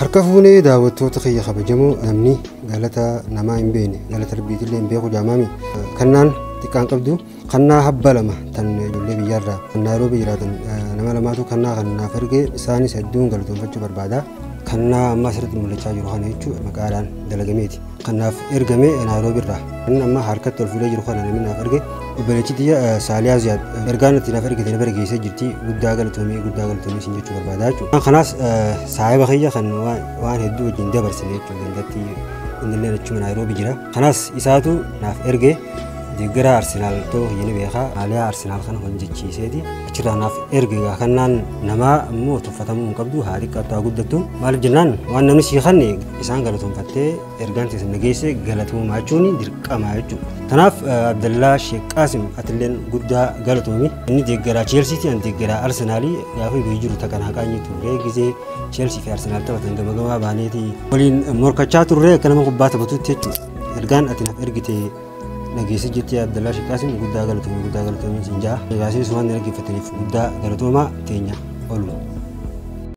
Harka fuunee daawwattoota kiyya kabajamoo, namni galata namaa hin beekne galata rabbiitillee hin beeku jaamaami. Kannaan xiqqaan qabdu kannaa habba 2 tan ijoollee biyyaarraa kan Naayiroobii jiraatan nama lamaatu kannaa kan naaf erge, isaanis hedduun galatoonfachuu barbaada. Kannaa amma asirratti mul'achaa jiru kana jechuun maqaadhaan dalagameeti. Kan naaf ergame Naayiroobii irraa. Inni amma harkatti ol fuudhee jiru kana namni naaf erge obboleettii tiyya Saaliyaa Ziyaad ergaan itti naaf ergite na bira geessee jirti. Guddaa galatoomii, guddaa galatoomii isin jechuu barbaada jechuudha. Kanaas saahiba kiyya kan waan hedduu wajjin dabarsine jechuudha, gandatti innillee achuma Naayiroobii jira. Kanaas isaatu naaf erge. Deeggaraa Arsenaal ta'uu kiyya ni beeka. Maaliyaa Arsenaal kana hojjechiiseeti achirraa naaf erge. Egaa kannaan namaa immoo tuffatamuu hin qabdu, haa xiqqaattu haa guddattu. Maaliif jennaan, waan namni sii kanne isaan galatoonfattee ergaan teessan nageesse galatoomaa jechuun dirqama jechuudha. Kanaaf Abdallaa Sheek Qaasim, atilleen guddaa galatoomi. Inni deeggaraa Cheelsiiti, ani deeggaraa Arsenaalii. Gaafa biyya jiru takkan haqaanyii turre, gizee Cheelsii fi Arsenaal taphatan gama gamaa baaneeti waliin morkachaa turre akka nama kubbaa taphatutti jechuudha. Ergaan ati naaf ergite nageesse jettee, Abdallaa Sheek Qaasim, guddaa galatoomii, guddaa galatoomii siin ja'a. Egaa isinis waan dhaggeeffataniif guddaa galatoomaa teenya ooluma.